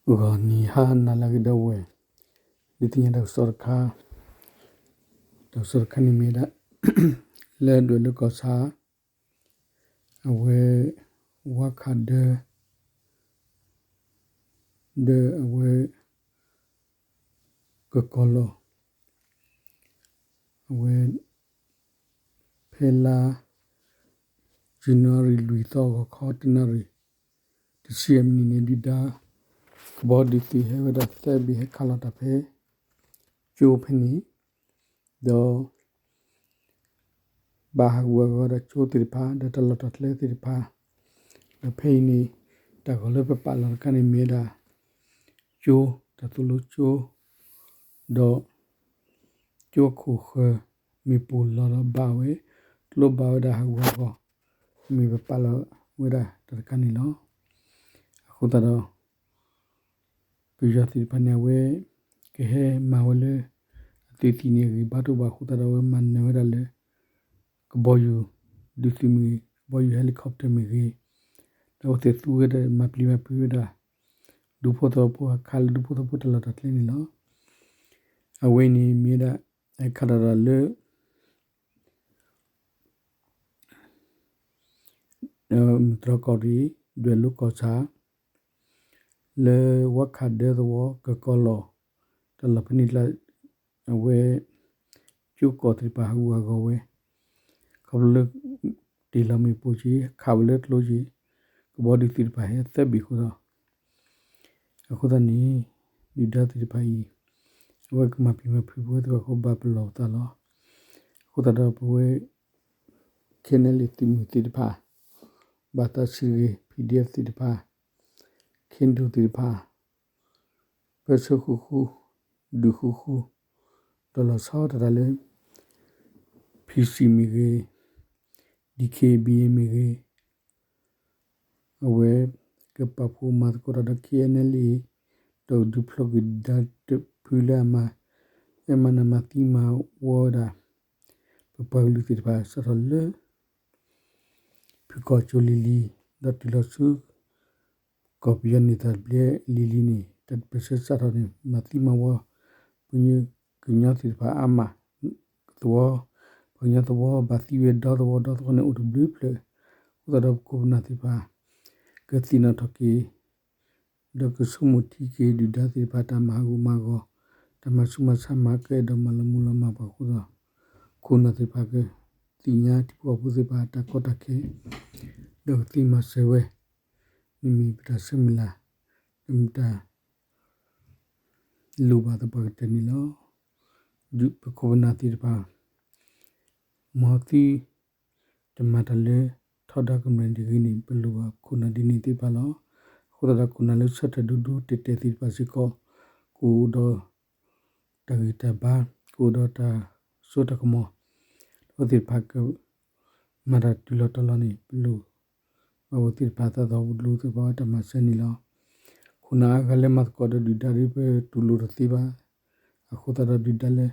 ဂီၤနံၤဟါနၤလၢအဂ့ၤ ဒီပုၢ်ဝဲၢ်, ဒုးသ့ၣ်ညါတၢ်ကစီၣ်တခါ, တၢ်ကစီၣ်တခါန့ၣ်မ့ၢ်ဝဲဒၣ် လၢဒွဲၣ်လိၤကီၢ်ဆၣ် အဝဲ ဝါခးဒၢ ဒီးအဝဲ ကကီၤလီၤ အဝဲ ဖဲလါ January လွံၢ်သီ ဂီၤခီတနၣ်ရံၣ် တဆံယဲၢ်မံးနံးန့ၣ် ဒုၣ်ဒါ ကဘီဒုးသုးဟဲဝဲဒၣ်သၢဘ့ၣ် ဟဲခးလီၤတၢ်ဖဲ ကၠိဖဲန့ၣ် ဒီး ဘၣ်ဟးဂူာ်ဟးဂီၤဒီးကၠိသ့ၣ်တဖၣ် ဒီးတၢ်လီၢ်တၢ်ကျဲသ့ၣ်တဖၣ်, ဒီးဖဲအံၤန့ၣ် တၢ်ဂီၤလၢပပာ်လီၤတခါန့ၣ်မ့ၢ်ဝဲဒၣ် ကၠိ တၢ်သိၣ်လိကၠိ ဒီး ကၠိအခိၣ်ဃၢၤ မ့ၣ်ပိၢ်လီၤဒီးဘၣ်ဝဲ, ကျိဘၣ်ဝဲဒၣ်ဟးဂူာ်ဟးဂီၤ မ့ၢ်ပပာ်လီၤဝဲဒၣ်တၢ်တခါန့ၣ်လီၤ. အဃိသတးဒီး ပယီၤသ့ၣ်တဖၣ်န့ၣ် အဝဲ ကဟဲမၤဝဲလၢ အသုးသံၣ်န့ၣ် အဂံၢ်ဘါတအိၣ်ဘၣ်အဃိသတးဒီး အဝဲမၤနၢၤဝဲဒၣ်လၢ ကဘီယူၤ ဒုးသုးမ့ၢ်ဂ့ၤ, ကဘီယူၤ helicopter မ့ၢ်ဂ့ၤ, ဒီးအဝဲသ့ၣ်သူဝဲဒၣ် မၤပျံၤမၤဖုးဝဲဒၣ် ဒူဖိသဝီဖိ အခးလၢဒူဖိသဝီဖိတၢ်လီၢ်တၢ်ကျဲန့ၣ်လီၤ. အဝဲအံၤန့ၣ်မ့ၢ်ဝဲဒၣ် အခးတၢ်ဒီးလၢ မုၢ်တြီၢ်ကီၢ်ရ့ၣ် ဒွဲၣ်လိၤကီၢ်ဆၣ် လၢဝါခးဒၢသဝီ ကကီၤလီၤ တၢ်လီၢ်ဖဲန့ၣ်ကျါ အဝဲ ကၠိကီၢ်သ့ၣ်တဖၣ်ဟးဂူာ်ဟးဂီၤဝဲ ခီဖျိလၢ တ့ၢ်လီၤမ့ၣ်ပိၢ်က့ၤ ခးဝဲလၢကျိက့ၤ ကဘီဒုးသုးတဖၣ်ဟဲသၢဘ့ၣ်အဃိဒီး အဃိသတးန့ၣ် ဒုၣ်ဒါသ့ၣ်တဖၣ်အံၤ အဝဲကမၤပျံၤမၤဖုးပဝဲသ့ၣ်တဖၣ်အဃိ ဘၣ်ပလီၢ်ပသးလီၤ. အဃိသတးဒီးပဝဲ ခဲနဲလံ သုးမုၢ်သ့ၣ်တဖၣ် ဘၣ်သးဆံးတဂ့ၤ ပီၣ်ဒံၣ်အဲၣ် သ့ၣ်တဖၣ် ခ့ဒိၣ်သ့ၣ်တဖၣ် ပၢဆှၢဃူဃူ ဒုးဃူဃူ ဒီးလီၤဆီဒၣ်တၢ်လၢ PC မ့ၢ်ဂ့ၤ DKBA မ့ၢ်ဂ့ၤ အဝဲ ကပာ်ဖှိၣ်မၤသကိးတၢ်ဒီး KNLA ဒီးဒုးဖျိးကွံာ်ဒုၣ်ဒါတဖုလၢအမၤ အမၤနၢၤမၤသံမၤဝီဝဲဒၣ် ပပှၤကလုာ်သ့ၣ်တဖၣ်စးထီၣ်လၢ ဖုၣ်ကီၢ်ကၠိလံၤလံၤ ဒီးတုၤလီၤဆူ ကီၢ်ပယီၤန့ၢ်သးဘျဲလံၤလံၤန့ၣ် တၢ်ပၢၢ်ဆၢစးထီၣ်န့ၣ် မၤသံမၤဝီ ပှၤကညီသ့ၣ်တဖၣ်အါမး သဝီ ပှၤကညီသဝီဘၣ်သံဝဲဒီသဝီဒီသဝီန့ၣ်အိၣ်တဘျုးဖျၢၣ် အဃိသတးဒီးပခိၣ်ပနၢ်သ့ၣ်တဖၣ် ကသ့ၣ်နီၣ်ထီၣ်က့ၤ ဒီးကဆိကမိၣ်ထံက့ၤဒုၣ်ဒါသ့ၣ်တဖၣ်တၢ်မၤဟးဂူာ်မၤဂီၤ တၢ်မၤဆူးမၤဆါမၤ ကအဲၣ်ဒိးမၤလီၤမူလီၤမၢ်ပှၤအဃိဒီး ခိၣ်နၢ်သ့ၣ်တဖၣ်ကသ့ၣ်ညါထံဖိကီၢ်ဖိသ့ၣ်တဖၣ်တၢ်ကီတၢ်ခဲ ဒီးကသ့မၤစၢၤဝဲ န့ၣ်မ့ၢ်ပတၢ်ဆၢမုၢ်လၢ် ဒီးမ့ၢ်တၢ် လိၣ်ဘၣ်သပှၢ်ကတၢၢ်န့ၣ်လီၤ. ဒုးပခိၣ်ပနၢ်သ့ၣ်တဖၣ် မ်သု တမၤတၢ်လၢထီဒါကမျၢၢ်တဂ့ၤန့ၣ် ပလိၣ်ဘၣ်ခိၣ်နၢ်ဒ်န့ၣ်သ့ၣ်တဖၣ်လီၤ. အဃိသတးဒီးခိၣ်နၢ်လၢဆၢထၢၣ်ဒူဒူတဲာ်တဲာ်သ့ၣ်တဖၣ်စ့ၢ်ကီး ကအိၣ်ဒီး တၢ်ဂံၢ်တၢ်ဘါ ကအိၣ်ဒီးတၢ်စိတၢ်ကမီၤ ဒီးသ့ၣ်တဖၣ်က မၤတၢ်တုၤလီၤတီၤလီၤန့ၣ် ပလိၣ် ဘၣ်ဝဲသ့ၣ်တဖၣ်သးသီ ပလိၣ်သ့ၣ်တဖၣ်တၢ်မၤစၢၤန့ၣ်လီၤ. ခိၣ်နၢ်အါဂၤလၢမၤသကိးဒီးဒုၣ်ဒါဒီး ပတူၢ်လိာ်တသ့ဘၣ်. အဃိသတးဒီးဒုၣ်ဒါလၢ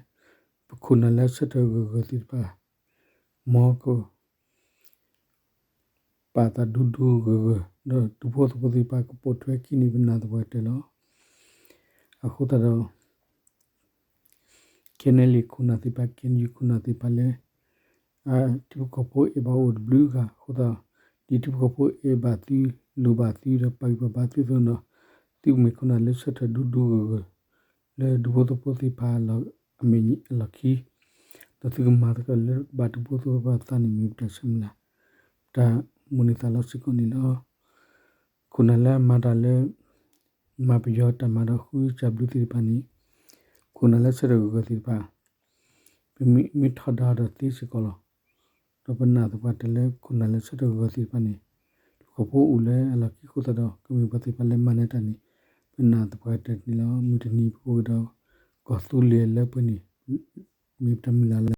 ပခိၣ်နၢ်လၢဆၢထၢၣ်ဂၢၢ်ဂၢၢ်သ့ၣ်တဖၣ် မ်က ပာ်သးဒူဒူဂၢၢ်ဂၢၢ် ဒီးဒူဖိသဝီဖိသ့ၣ်တဖၣ်ကပိာ်ထွဲခံန့ၣ် ပနာ်သပှၢ်ကတၢၢ်လီၤ. အဃိသတးဒီး ခဲနဲလံ ခိၣ်နၢ်သ့ၣ်တဖၣ် ခဲနဲလံ ခိၣ်နၢ်သ့ၣ်တဖၣ်လၢ ထံဖိကီၢ်ဖိအဲၣ်ဘၣ်အိၣ်တဘျုးဂၤအဃိသတး ဒ်ထံဖိကီၢ်ဖိအဲၣ်ဘၣ်သု လိၣ်ဘၣ်သုဒီးပာ်ဂံၢ်ပာ်ဘါသုအသိးဒီး သုကမ့ၢ်ခိၣ်နၢ်လၢဆၢထၢၣ်ဒူဒူဂၢၢ်ဂၢၢ် လၢဒူဖိသဝီဖိသ့ၣ်တဖၣ်အမဲာ်အလီၢ်ခံ ဒီးသုကမၤသကိးလၢဘၣ်ဒူဖိသဝီဖိအသးန့ၣ် မ့ၢ်ပတၢ်ဆၢမုၢ်လၢ် တၢ်မိၣ်န့ၢ်သးလီစ့ၢ်ကီးန့ၣ်လီၤ. ခိၣ်နၢ်လၢအမၤတၢ်လၢ မၤပယီၤတၢ်မၤဒီးဃုစၢ်ဘျုးသ့ၣ်တဖၣ်န့ၣ် ခိၣ်နၢ်လၢဆၢထၢၣ်ဂၢၢ်ဂၢၢ်သ့ၣ်တဖၣ် ပမ့ၢ်ထီဒါဒီးသ့စ့ၢ်ကီးလီၤ. ဒီးပနာ်သပှၢ်တၢၢ်လၢခိၣ်နၢ်လၢဆၢထၢၣ်ဂၢၢ်ဂၢၢ်သ့ၣ်တဖၣ်န့ၣ် ထံဖိကီၢ်ဖိအိၣ်လၢအလီၢ်ခံအဃိသတးဒီး ကမ့ၢ်ပှၤသ့ၣ်တဖၣ်လၢမၤနၢၤတၢ်န့ၣ် ပနာ်သပှၢ်တၢၢ်န့ၣ်လီၤ. မုၢ်တနံၤပကအိၣ်က့ၤဒီး ကီၢ်သူလ့ၤလၢပှဲၤန့ၣ် မ့ၢ်ပတၢ်မုၢ်လၢ်လၢ